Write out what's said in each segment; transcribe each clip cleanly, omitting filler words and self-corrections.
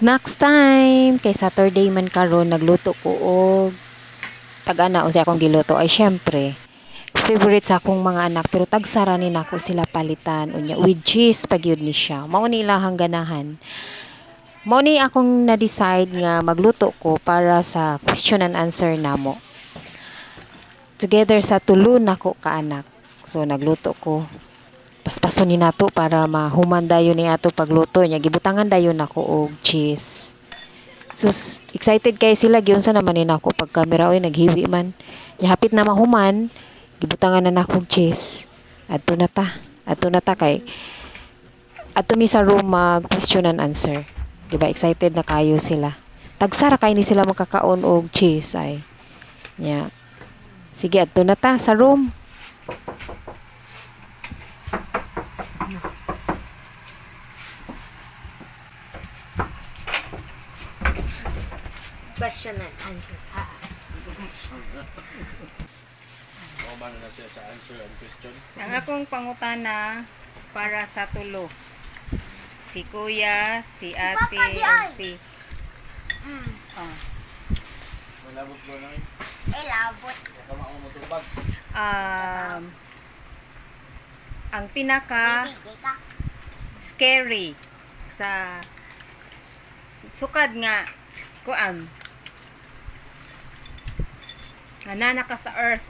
Snacks time! Kay Saturday man karon, nagluto ko og tag-ana. Unsay akong giluto ay syempre favorite sa akong mga anak, pero tagsara ni nako sila palitan. Unya with cheese pa gyud ni siya, mao ni ilahang ganahan. Mao ni akong na-decide nga magluto ko para sa question and answer namo together sa tulo nako ka anak. So nagluto ko, paspason ni nato para mahuman dayon ni ato pagluto niya. Gibutangan dayon nako og cheese. Sus, excited kay sila. Giunsa naman ni nako pag camera oy, naghiwi man. Nya hapit na mahuman, gibutangan na nako og cheese. Adto na ta. Adto na ta kay adto mi sa room mag question and answer. Di ba excited na kayo sila? Tagsara kay ni sila makakaon og cheese ay. Nya. Sige, adto na ta sa room. Question and answer time. Ako ba na siya sa answer and question? Ang akong pangutana para sa tulo. Si kuya, si ate, Papa, di o ay. Si... Oh. Malabot ko na eh. Eh, labot. Baka makamutubag. Ang pinaka Baby, di ka. scary sa sukad nga kuan nga nana ka sa earth,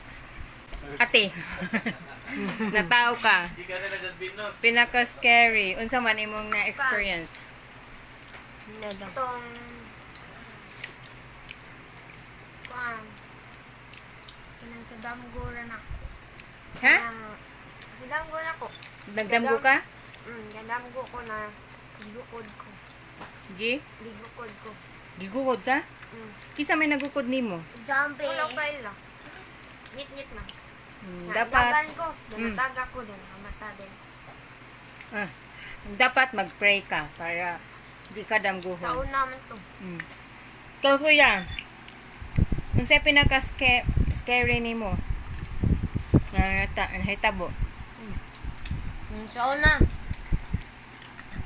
ate, natao ka. Di ka na sa Venus. Pinaka scary, unsa man imong na experience? Itong... Kuan. Kanang sa damgo ra na. Ha? Kanang... Sa damgo na ko. Nagdamgo ka? Gadamgo ko na gigukod ko. Gi? Gigukod ko. Gigukod ka? Mm. Kinsa may nagukod nimo? Zombie. Wala pa ila. Ngit-ngit man. Dapat Dagan ko. Danataga ko din. Mata din. Ah, dapat mag-pray ka para di ka Sa damguhon. una man to. Ikaw, kuya, unsay pinaka scary nimo na nahitabo? Sa una.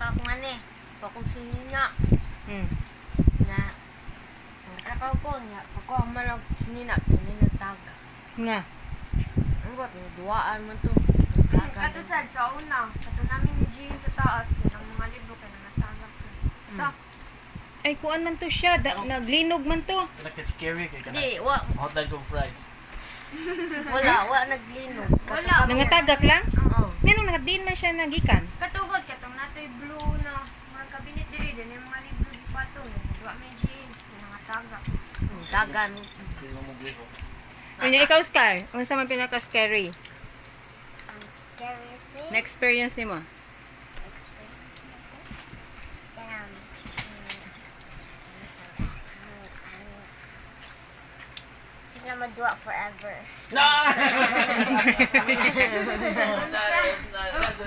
Ako nga ni. Ako sinina. Na ang ko niya ako ang malag sinina kini nagtaga. Nga. Ang got duaan man to. Kato sad sa una, kato namin ni Jean sa taas din ang mga libro kay nangataga ko. Sa Ay, kuan man to siya. Da, naglinog man to. Naka-scary kay ka na. Di wa Hotdog kong fries. wala wa naglinog. Wala. Nangatagak lang? Oo. Nganong nakadiin man siya nagikan? Katugod katong natoy blue na murag cabinet diri din yung mga libro di patong. Duwa man ni Jean nangataga. Tagan. Hindi mo mugliho. Unya, ikaw, Sky, unsa man pinaka scary Ang scary thing. na experience nimo? Sila madua forever.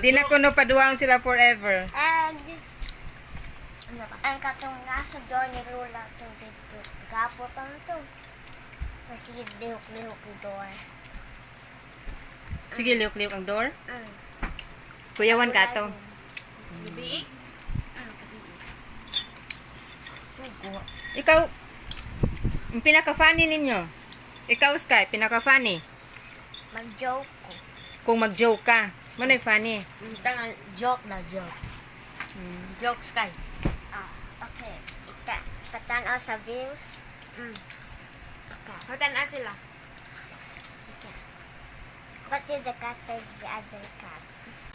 Di na kuno paduang sila forever. And ang katong nasa door ni Lola itong dito. Gapo pa na to. Masige lihok-lihok yung door. Sige, lihok-lihok ang door. Mm. Kuyawan ka to. Gabi. Ikaw, ang pinaka-funny ninyo. Ikaw, Sky, pinaka-funny. Mag-joke ko. Kung mag-joke ka, mano'y funny? Tanga joke na joke. Joke sky. Ah, okay. Patanaw sa views. Okay. Matan sila. Okay. What did the cat say to the other cat?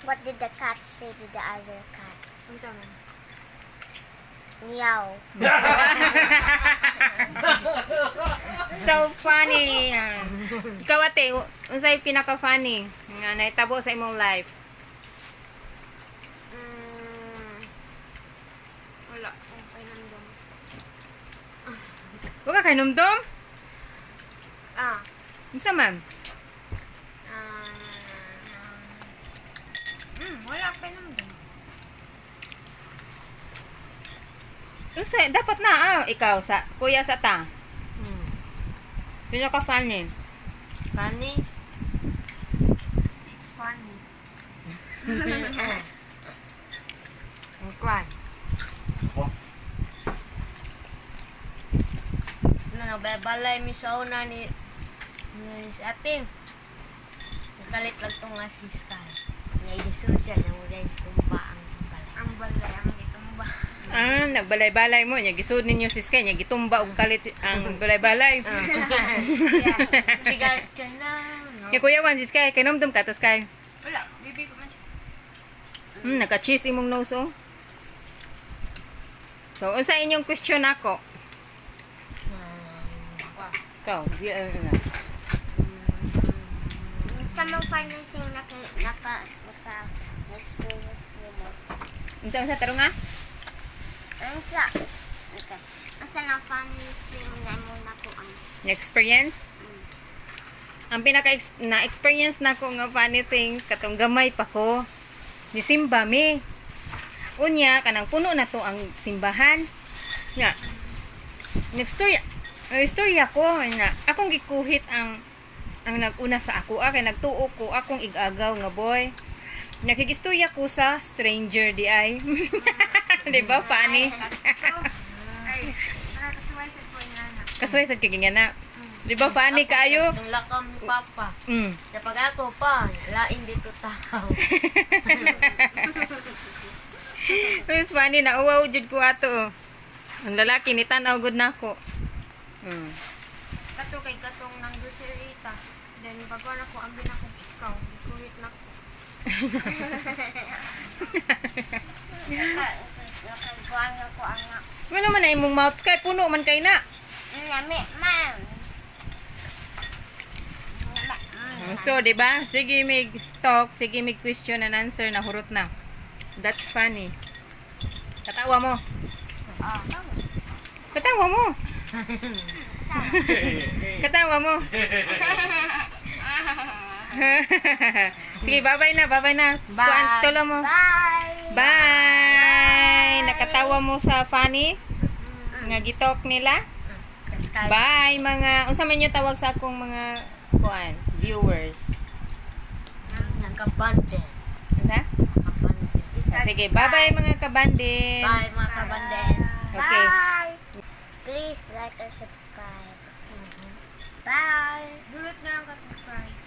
What did the cat say to the other cat? Unsa man? Meow. So funny. Ah. Ikaw, ate, unsay pinaka-funny nga nahitabo sa imong life? Wala. Okay lang dong. Wag ka kahinumdom? Ah. Unsa man? Ah. Wala pa nang Unsa dapat na ah, ikaw sa kuya sa ta. Pinaka-funny. Funny. It's funny. Ang kwan. Oh. Nagbalay mi sa una ni si ate. Nakalit lang to nga si Sky. Nga igisudya niya mo dahil tumba ang balay. Ang balay, ang gitumba. Ah, nagbalay-balay mo nya gisud ninyo si Sky nya gitumba og kalit ang balay-balay. Yes. Sigas ka na. No? Nya Kuya Juan si Sky kay ka to Sky. Wala, bibi ko man siya. Naka-cheese imong nose oh. So, unsa inyong question nako? Ikaw, di na. Tamang funny thing naka naka naka experience nimo. Unsa unsa tarong nga? Unsa? Okay. Unsa na funny thing na mo nakuan? Na-experience? Ang pinaka na-experience nako nga funny things katong gamay pa ko. Nisimba mi. Unya kanang puno na to ang simbahan. Nga. Next story, ang istorya ko nga akong gikuhit ang nag-una sa ako ah, kay nagtuo ko akong igagaw nga boy. Nakigistorya ko sa stranger di ay. Di ba funny? Ay, nakakasuway sa po yung anak. Kasuway sa kay na. Di ba funny kaayo? Itong lakam ni Papa. Kapag ako pa, lain dito tao. It's funny na uwaw jud ko ato. Oh. Ang lalaki ni tan-aw gud nako. Kato kay katong nang grocerita. Then bago na ko ambi na kong ikaw, gikuhit na ko. Naka nakakuan ako anak. Wala man na imong mouth kay puno man kay na. Nami ma'am. So, di ba? Sige mig talk, sige mig question and answer na hurot na. That's funny. Katawa mo. Katawa mo. Katawa mo. Sige, bye-bye na, bye-bye na. Bye. Kuan, tulo mo. Bye. Bye! Nakatawa mo sa funny nga gitalk nila. Sky. Bye mga unsa man yung tawag sa akong mga kuan viewers. Yan kabande. Unsa? Kabande. Sige, bye-bye mga kabandits. Bye mga kabande. Okay. Bye. Please like and subscribe. Bye. Dulot na lang katong fries.